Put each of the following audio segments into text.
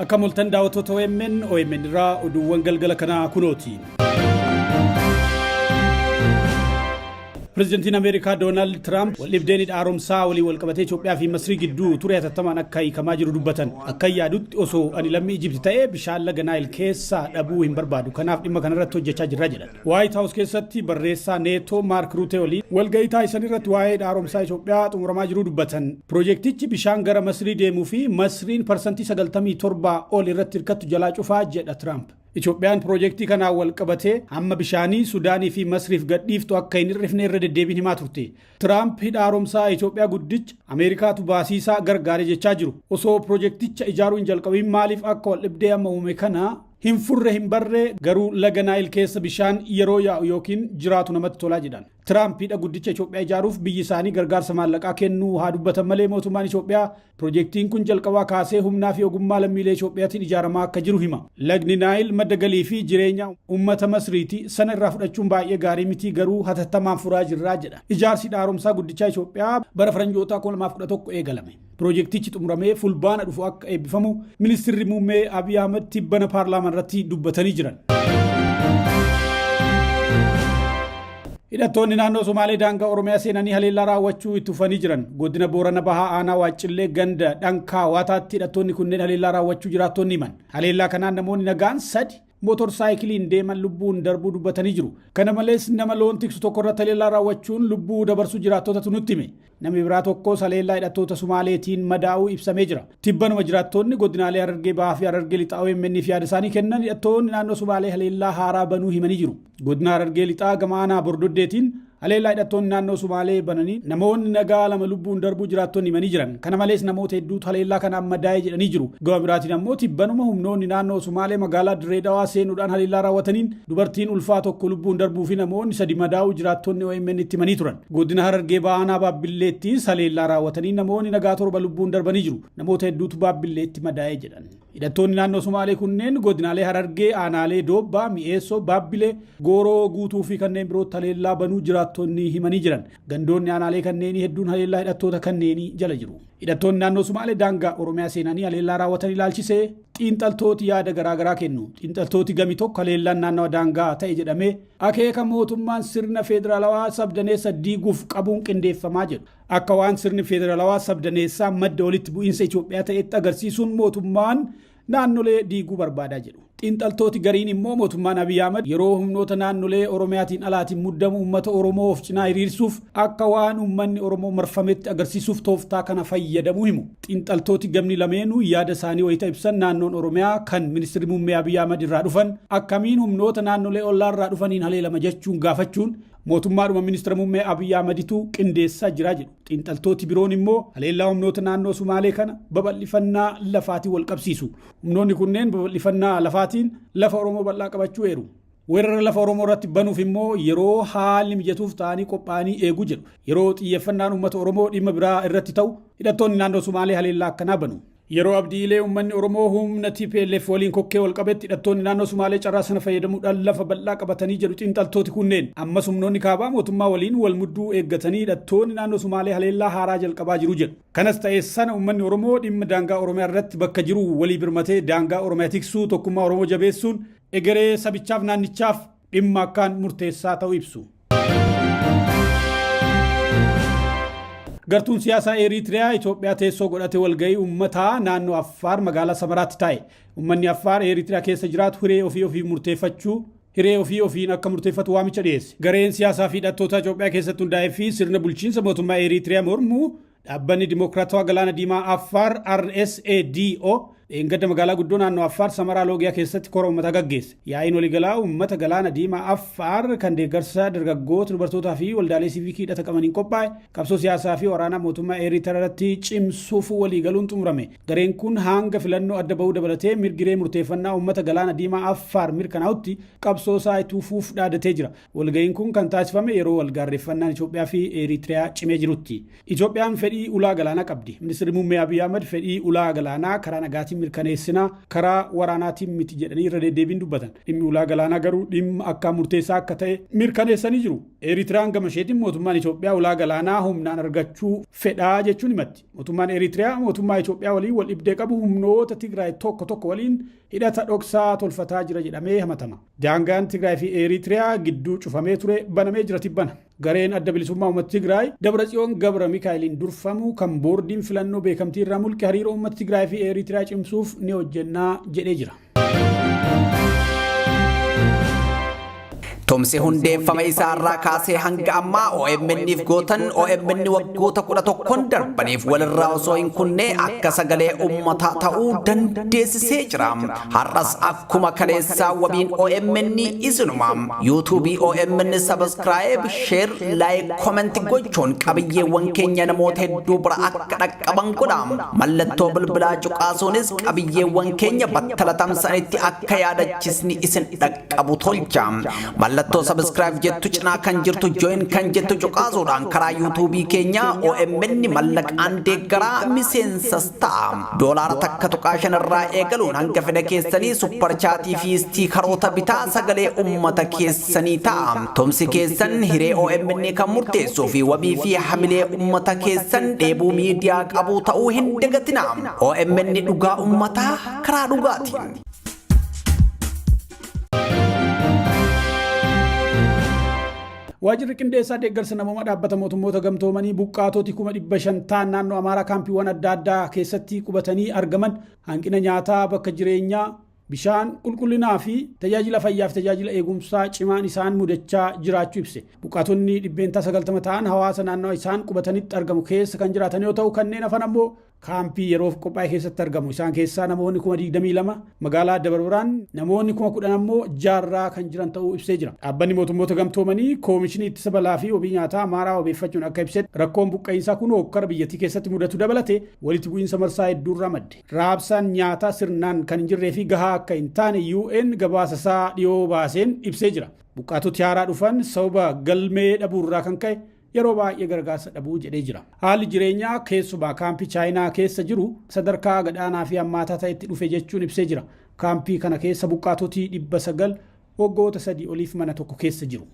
Akka moltan daawwattoota OMN, OMN irraa oduuwwan galgala kanaa kunooti. Pireezidantiin Ameerikaa Doonaald Tiraamp waldhibdeen hidha haaromsaa waliin walqabatee Itoophiyaa fi Masrii gidduu ture hatattamaan akka hiikamaa jiru dubbatan. Akka yaadutti osoo ani lammii Ijipti ta'ee bishaan laga Naayil keessaa dhabuu hin barbaadu. Kanaaf dhimma kanarratti hojjechaa jirra jedhan. Waayit Haawus keessatti barreessaa Neetoo Maark Ruutee waliin walgahii taasisan irratti waa'ee hidha haaromsaa Itoophiyaa xumuramaa jiru dubbatan. Piroojeektichi bishaan gara Masrii deemuu fi Masriin parsantii 97 ol irratti hirkattu jalaa cufaa jedha Tiraamp. Itoophiyaan piroojeektii kanaan wal qabatee hamma bishaanii Sudaanii fi Masriif gadhiiftu akka hin hir'ifne irra deddeebiin himaa turte. Tiraamp hidha haaromsaa Itoophiyaa guddicha Ameerikaatu baasiisaa gargaare jechaa jiru. Osoo piroojeekticha ijaaruu hin jalqabiin maaliif akka wal dhibdee amma uume kana hin furre hin barre, garuu laga Naayil keessa bishaan yeroo yaa'u yookiin jiraatu namatti tolaa jedhan. Tiraamp hidha guddicha Itoophiyaa ijaaruuf biyyi isaanii gargaarsa maallaqaa kennuu haa dubbatan malee, mootummaan Itoophiyaa piroojeektiin kun jalqabaa kaasee humnaa fi ogummaa lammiilee Itoophiyaatiin ijaaramaa akka jiru hima. Lagni Naayil madda galii fi jireenya uummata Masriiti, sana irraa fudhachuun baay'ee gaarii miti, garuu hatattamaan furaa jirraa jedha. Ijaarsi hidha haaromsaa guddichaa Itoophiyaa bara faranjootaa 2011 eegalame. Piroojeektichi xumuramee fulbaana dhufu akka eebbifamu ministirri muummee Abiy Ahmed tibbana paarlaamaa irratti dubbatanii jiran. Hidhattoonni naannoo Somaalee daangaa Oromiyaa seenanii haleellaa raawwachuu itti fufanii jiran. Godina Boorana Bahaa aanaa Waaccillee ganda Dhankaa Waataatti hidhattoonni kunneen haleellaa raawwachuu jiraattonni himan. Haleellaa kanaan namoonni nagaan sadi mootor saayikiliin deeman lubbuun darbuu dubbatanii jiru. Kana malees nama loon tiksu tokko irratti haleellaa raawwachuun lubbuu dabarsuu jiraattotatu nutti hime. Namni biraa tokkos haleellaa hidhattoota Sumaaleetiin madaa'uu ibsamee jira. Tibbanuma jiraattonni godinaalee Harargee Bahaa fi Harargee Lixaa OMN fi yaada isaanii kennan hidhattoonni naannoo Sumaalee haleellaa haaraa banuu himanii jiru. Godina Harargee Lixaa gama aanaa Bordoddeetiin haleellaa hidhattoonni naannoo Sumaalee bananii namoonni nagaa lama lubbuun darbuu jiraattonni himanii jiran. Kana malees namoota hedduutu haleellaa kanaan madaa'e jedhanii jiru. Gama biraatiin ammoo tibbanuma humnoonni naannoo Sumaalee magaalaa Dirree Dhawaa seenuudhaan haleellaa raawwataniin dubartiin ulfaa tokko lubbuun darbuu fi namoonni sadi madaa'uu jiraattonni OMN itti himanii turan. Godina Harargee Bahaa aanaa Baabbilleettis haleellaa raawwatanii namoonni nagaa torba lubbuun darbanii jiru. Namoota hedduutu Baabbilleetti madaa'e jedhan. Hidhattoonni naannoo Sumaalee kunneen godinaalee Harargee, aanaalee Doobbaa, Mi'eessoo, Baabbilee, Gooroo Guutuu fi kanneen birootti haleellaa banuu jiraattonni himanii jiran. Gandoonni aanaalee kanneenii hedduun haleellaa hidhattoota kanneenii jala jiru. Hidhattoonni naannoo Sumaalee daangaa Oromiyaa seenanii haleellaa raawwatan ilaalchisee xiinxaltooti yaada garaagaraa kennu. Xiinxaltooti gami tokko haleellaan naannawa daangaa ta'e jedhamee akeeka mootummaan sirna federaalawaa sabdaneessa diiguuf qabuun qindeeffamaa jedhu. Akka waan sirni federaalawaa sabdaneessaa madda walitti bu'iinsa Itoophiyaa ta'etti agarsiisuun mootummaan naannolee diiguu barbaadaa jedhu. Xiinxaltooti gariin immoo mootummaan Abiy Ahmad yeroo humnoota naannolee Oromiyaatiin alaatiin muddamu uummata Oromoo of cinaa hiriirsuuf akka waan uummanni Oromoo marfametti agarsiisuuf tooftaa kana fayyadamuu himu. Xiinxaltooti gamni lameenuu yaada isaanii wayita ibsan naannoon Oromiyaa kan ministirri muummee Abiy Ahmad irraa dhufan akkamiin humnoota naannolee ollaa irraa dhufaniin haleelama jechuun gaafachuun mootummaadhuma ministira muummee Abiy Ahmaditu qindeessaa jira jedhu. Xiinxaltooti biroon immoo haleellaa humnoota naannoo Sumaalee kana babal'ifannaa lafaatiin wal qabsiisu. Humnoonni kunneen babal'ifannaa lafaatiin lafa Oromoo bal'aa qabachuu eeru. Weerara lafa Oromoo irratti banuuf immoo yeroo haalli mijatuuf ta'anii qophaa'anii eeguu jedhu. Yeroo xiyyeeffannaan uummata Oromoo dhimma biraa irratti ta'u hidhattoonni naannoo Sumaalee haleellaa akkanaa banu. Yeroo Abdiilee uummanni Oromoo humna TPLF waliin kokkee wal qabetti hidhattoonni naannoo Sumaalee carraa sana fayyadamuudhaan lafa bal'aa qabatanii jedhu xiinxaltooti kunneen. Ammas humnoonni kaabaa mootummaa waliin wal mudduu eeggatanii hidhattoonni naannoo Sumaalee haleellaa haaraa jalqabaa jiru jedhu. Kanas ta'ee sana uummanni Oromoo dhimma daangaa Oromiyaa irratti bakka jiru walii birmatee daangaa Oromiyaa tiksuu, tokkummaa Oromoo jabeessuun egeree sabichaaf naannichaaf dhimma akkaan murteessaa ta'uu ibsu. Gartuun siyaasaa Eritiriyaa Itoophiyaa teessoo godhate walgahii uummataa naannoo Affaar magaalaa Samaraatti taa'e. Uummanni Affaar Eritiriyaa keessa jiraatu hiree ofii ofii murteeffachuu hiree ofii ofiin akka murteeffatu waamicha dhiyeesse. Gareen siyaasaa fi hidhattoota Itoophiyaa keessatti hundaa'ee fi sirna bulchiinsa mootummaa Eritiriyaa mormu, Dhaabbanni Dimokiraatawaa Galaana Diimaa Affaar RSADO, dheengadda magaalaa guddoo naannoo Affaar Samaraa Loogiyaa keessatti kora uummataa gaggeesse. Yaa'iin waliigalaa uummata Galaana Diimaa Affaar kan deeggarsa dargaggoota, dubartootaa fi waldaalee siivikii hidhata qabaniin qophaa'e qabsoo siyaasaa fi waraanaa mootummaa Eeritraa irratti cimsuuf waliigaluun xumurame. Gareen kun hanga filannoo adda bahuu dabalatee mirgi hiree murteeffannaa uummata Galaana Diimaa Affaar mirkanaa'utti qabsoo isaa itti fufuuf dhaadatee jira. Walga'iin kun kan taasifame yeroo walgaarreeffannaan Itoophiyaa fi Eritiriyaa cimee jirutti. Itoophiyaan fedhii ulaa galaanaa qabdi. Ministirri Muummee Abiy Ahmad fedhii ulaa galaanaa karaa nagaatiin mirkaneessinaa, karaa waraanaatiin miti jedhanii irra deddeebiin dubbatan. Dhimmi ulaa galaanaa garuu dhimma akkaan murteessaa akka ta'e mirkaneessanii jiru. Eritiriyaan gama isheetiin mootummaan Itoophiyaa ulaa galaanaa humnaan argachuu fedhaa jechuun himatti. Mootummaan Eritiriyaa mootummaa Itoophiyaa waliin wal dhibdee qabu humnoota Tigraay tokko tokko waliin hidhata dhoksaa tolfataa jira jedhamee hamatama. Daangaan Tigraay fi Eritiriyaa gidduu cufamee ture banamee jira tibbana. Gareen Adda Bilisummaa Uummata Tigraay Dabratsiyoon Gabra Mikaa'eliin durfamu kan boordiin filannoo beekamtii irraa mulqe hariiroo uummata Tigraay fi Eritiriyaa cimsuuf ni hojjennaa jedhee jira. Tumsi hundeeffama isaa irraa kaasee hanga ammaa OMN'f gootan OMN waggoota 11n darbaniif walirraa osoo hin kunne akka sagalee uummataa ta'uu dandeessisee jira. Har'as akkuma kaleessaa wabiin OMN isinuma. YouTube OMN subscribe, share, like, comment gochuun qabiyyeewwan keenya namoota hedduu bira akka dhaqqaban godha. Mallattoo bilbilaa cuqaasuunis qabiyyeewwan keenya battala tamsa'anitti akka yaadachisni isin dhaqqabu tolcha. Mallattoo subscribe jettu cinaa kan jirtu join kan jettu cuqaasuudhaan karaa YouTube keenya OMN mallaqaan deeggaraa miseensas ta'a. $1.5 irraa eegaluun hanga fedha keessanii super chatii fi stickeroota bitaa sagalee uummata keessanii ta'a. Tumsi keessan hiree OMN kan murteessuu fi wabii fi hamilee uummata keessan dheebuu miidiyaa qabu ta'uu hin dagatina. OMN dhugaa uummataa karaa dhugaatiin. Waajjirri qindeessaa deeggarsa namoomaa dhaabbata mootummoota gamtoomanii buqqaatoti 500,000 ta'an naannoo Amaaraa kaampiiwwan adda addaa keessatti qubatanii argaman hanqina nyaataa, bakka jireenyaa, bishaan qulqullinaa fi tajaajila fayyaa fi tajaajila eegumsaa cimaan isaan mudachaa jiraachuu ibse. Buqqaatonni 90% ta'an hawaasa naannoo isaan qubatanitti argamu keessa kan jiraatan yoo ta'u, kanneen hafan ammoo kaampii yeroof qophaa'e keessatti argamu. Isaan keessaa namoonni 22,000 magaalaa Dabra Birhaan, namoonni 10,000 ammoo Jaarraa kan jiran ta'uu ibsee jira. Dhaabbanni mootummoota gamtoomanii koomishinii ittisa balaa fi wabii nyaataa Amaaraa wabeeffachuun akka ibsetti rakkoon buqqa'iinsaa kun hokkara biyyattii keessatti mudatu dabalate walitti bu'iinsa marsaa hedduurraa madde. Raabsaan nyaataa sirnaan kan hin jirree fi gahaa akka hin taane UN gabaasa isaa dhiyoo baaseen ibsee jira. Buqqaatoti haaraa dhufan sababa galmee dhabuurraa kan ka'e yeroo baay'ee gargaarsa dhabuu jedhee jira. Haalli jireenyaa keessumaa kaampii Chaayinaa keessa jiru sadarkaa gadaanaa fi hammaataa ta'etti dhufe jechuun ibsee jira. Kaampii kana keessa buqqaatotii 900 waggoota 3 oliif mana tokko keessa jiru.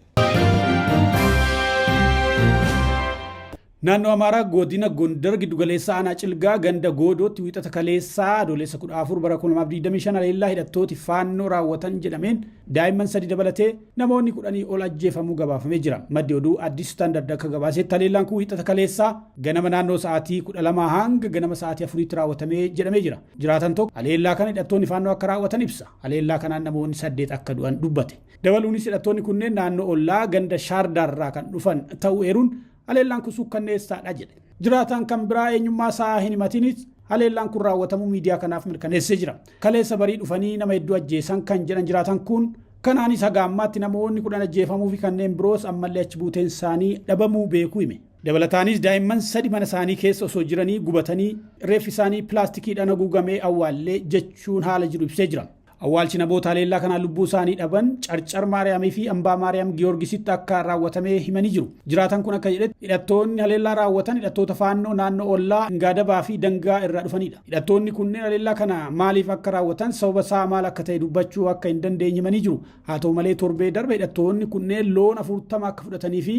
Naannoo Amaaraa godina Gondar giddugaleessa aanaa Cilgaa ganda Goodootti Wiixata kaleessaa Adoolessa 14 bara 2025 haleellaa hidhattooti Faannoo raawwatan jedhameen daa'imman 3 dabalatee namoonni 10 ol ajjeefamuu gabaafamee jira. Maddi oduu Addis Standard akka gabaasetti haleellaan kun Wiixata kaleessaa ganama naannoo sa'aatii 12 hanga ganama sa'aatii 4tti raawwatamee jedhamee jira. Jiraatan tokko haleellaa kana hidhattoonni Faannoo akka raawwatan ibsa. Haleellaa kanaan namoonni 8 akka du'an dubbate. Dabaluunis hidhattoonni kunneen naannoo ollaa ganda Shaardaarraa kan dhufan ta'uu eeruun haleellaan kun suukkanneessaadha jedhe. Jiraataan kan biraa eenyummaa isaa hin himatinis haleellaan kun raawwatamuu miidiyaa kanaaf mirkaneessee jira. Kaleessa barii dhufanii nama hedduu ajjeesan kan jedhan jiraatan kun kanaanis haga ammaatti namoonni 10 ajjeefamuu fi kanneen biroos ammallee achi buuteen isaanii dhabamuu beekuu hime. Dabalataanis daa'imman 3 mana isaanii keessa osoo jiranii gubatanii reeffi isaanii pilaastikiidhaan haguugamee awwaallee jechuun haala jiru ibsee jira. Awwaalchi namoota haleellaa kanaan lubbuu isaanii dhaban Carcar Maariyaamii fi Ambaa Maariyaam Giyoorgisitti akka raawwatamee himanii jiru. Jiraatan kun akka jedhetti hidhattoonni haleellaa raawwatan hidhattoota Faannoo naannoo ollaa Ngaadabaa fi Dangaa irraa dhufanidha. Hidhattoonni kunneen haleellaa kana maaliif akka raawwatan sababa isaa maal akka ta'e dubbachuu akka hin dandeenye himanii jiru. Haa ta'u malee torbee darbe hidhattoonni kunneen loon 40 akka fudhatanii fi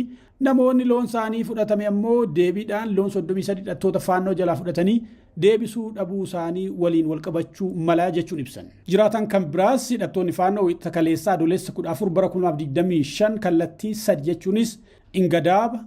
namoonni loon isaanii fudhatame ammoo deebiidhaan loon 33 hidhattoota Faannoo jalaa fudhatanii deebisuu dhabuu isaanii waliin walqabachuu mala jechuun ibsan. Jiraataan kan biraas hidhattoonni Faannoo Wiixata kaleessaa Adoolessa 14 bara 2025 kallattii sadi jechuunis Ingadaaba,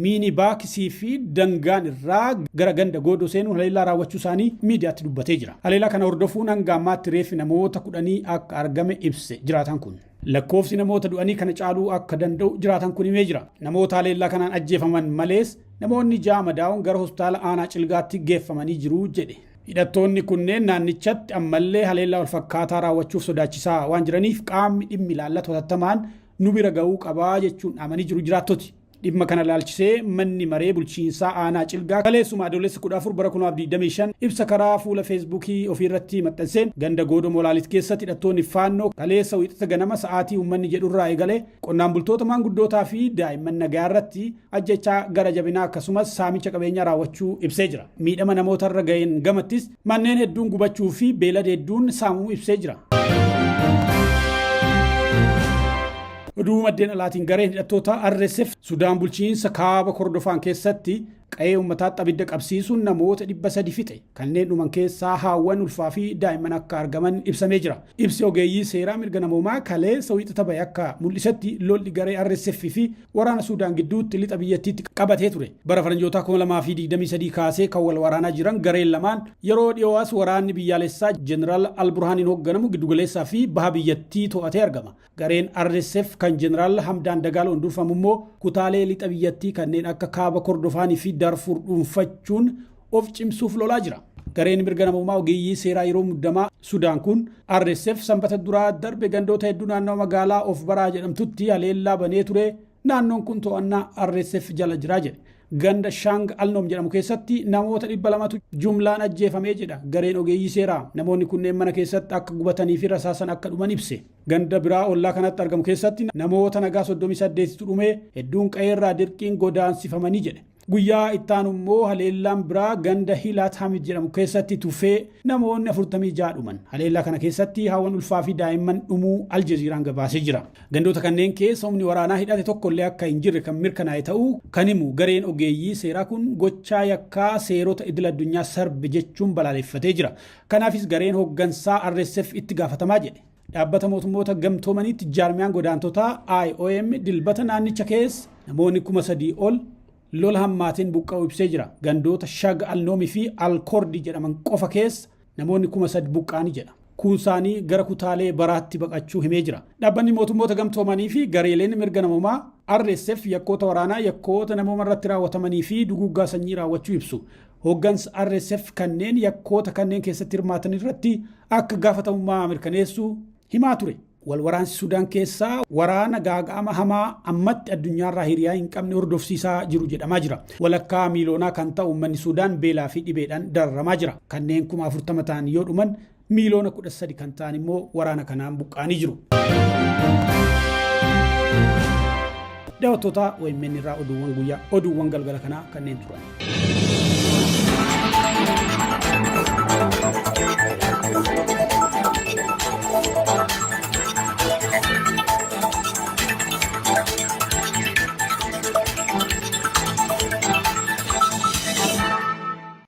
Miinibaakisii fi Dangaan irraa gara ganda Goodoo seenuun haleellaa raawwachuu isaanii miidiyaatti dubbatee jira. Haleellaa kana hordofuun hanga ammaatti reeffi namoota 10 akka argame ibse jiraataan kun. Lakkoofsi namoota du'anii kana caaluu akka danda'u jiraataan kun himee jira. Namoota haleellaa kanaan ajjeefaman malees namoonni 6 madaa'uun gara hospitaala aanaa Cilgaatti geeffamanii jiru jedhe. Hidhattoonni kunneen naannichatti ammallee haleellaa walfakkaataa raawwachuuf sodaachisaa waan jiraniif qaamni dhimmi ilaallatu hatattamaan nu bira ga'uu qabaa jechuun dhaamanii jiru jiraattoti. Dhimma kana ilaalchisee manni maree bulchiinsaa aanaa Cilgaa kaleessuma Adoolessa 14 bara 2025 ibsa karaa fuula Feesbuukii ofiirratti maxxanseen ganda Goodoo Molaalit keessatti hidhattoonni Faannoo kaleessa Wiixata ganama sa'aatii uummanni jedhurraa eegalee qonnaan bultoota, maanguddootaa fi daa'imman nagaa irratti ajjechaa gara jabinaa akkasumas saamicha qabeenyaa raawwachuu ibsee jira. Miidhama namoota irra ga'een gamattis manneen hedduun gubachuu fi beelada hedduun saamamuu ibsee jira. Oduu maddeen alaatiin gareen hidhattoota RSF Sudaan bulchiinsa kaaba Kordofaan keessatti qa'ee uummataatti abidda qabsiisuun namoota 300 fixe. Kanneen dhuman keessaa haawwan ulfaa fi daa'imman akka argaman ibsamee jira. Ibsi ogeeyyii seeraa mirga namoomaa kaleessa Wiixata bahe akka mul'isetti lolli garee RSF fi waraana Suudaan gidduutti lixa biyyattiitti qabatee ture. Bara faranjootaa 2023 kaasee kan wal waraanaa jiran gareen lamaan yeroo dhiyoo as waraanni biyyaalessaa Jeneraal Alburhaaniin hoogganamu giddugaleessaa fi baha biyyattii to'atee argama. Gareen RSF kan Jeneraal Hamdaan Dagaaloon durfamu immoo kutaalee lixa biyyattii kanneen akka kaaba Kordofaanii fi Darfur dhuunfachuun of cimsuuf lolaa jira. Gareen mirga namoomaa ogeeyyii seeraa yeroo muddamaa Sudaan kun RSF Sanbata duraa darbe gandoota hedduu naannawa magaalaa of baraa jedhamtutti haleellaa banee ture, naannoon kun to'annaa RSF jala jira jedhe. Ganda Shang Alnoom jedhamu keessatti namoota 200tu jumlaan ajjeefamee jedha gareen ogeeyyii seeraa. Namoonni kunneen mana keessatti akka gubatanii fi rasaasan akka dhuman ibse. Ganda biraa ollaa kanatti argamu keessatti namoota nagaa 38tu dhumee, hedduun qa'eerraa dirqiin godaansifamanii jedhe. Guyyaa ittaanu immoo haleellaan biraa ganda Hilaat Hamid jedhamu keessatti tufee namoonni 46 dhuman. Haleellaa kana keessatti haawwan ulfaa fi daa'imman dhumuu Aljaziiraan gabaasee jira. Gandoota kanneen keessa humni waraanaa hidhate tokkollee akka hin jirre kan mirkanaa'e ta'uu kan himu gareen ogeeyyii seeraa kun gochaa yakkaa seerota idil addunyaa sarbe jechuun balaaleffatee jira. Kanaafis gareen hooggansaa RSF itti gaafatamaa jedhe. Dhaabbata Mootummoota Gamtoomaniitti jaarmiyaan godaantotaa IOM Dilbata naannicha keessa namoonni 3,000 ol lola hammaateen buqqa'uu ibsee jira. Gandoota Shag Alnoomii fi Alkoordi jedhaman qofa keessa namoonni 3,000 buqqa'anii jedha. Kuunsaanii gara kutaalee baraatti baqachuu himee jira. Dhaabbanni Mootummoota Gamtoomanii fi gareeleen mirga namoomaa RSF yakkoota waraanaa, yakkoota namooma irratti raawwatamanii fi duguuggaa sanyii raawwachuu ibsu. Hooggansa RSF kanneen yakkoota kanneen keessatti hirmaatan irratti akka gaafatamummaa mirkaneessu himaa ture. Wal waraansi Sudaan keessaa waraana gaaga'ama hamaa ammatti addunyaarraa hiriyaa hin qabne hordofsiisaa jiru jedhamaa jira. Walakkaa miiloonaa kan ta'u uummanni Sudaan beelaa fi dhibeedhaan dararamaa jira. Kanneen 40,000 ta'an yoo dhuman, miiliyoona 13 kan ta'an immoo waraana kanaan buqqa'anii jiru. Daawwattoota OMN irraa oduuwwan guyyaa, oduuwwan galgala kanaa kanneen turan.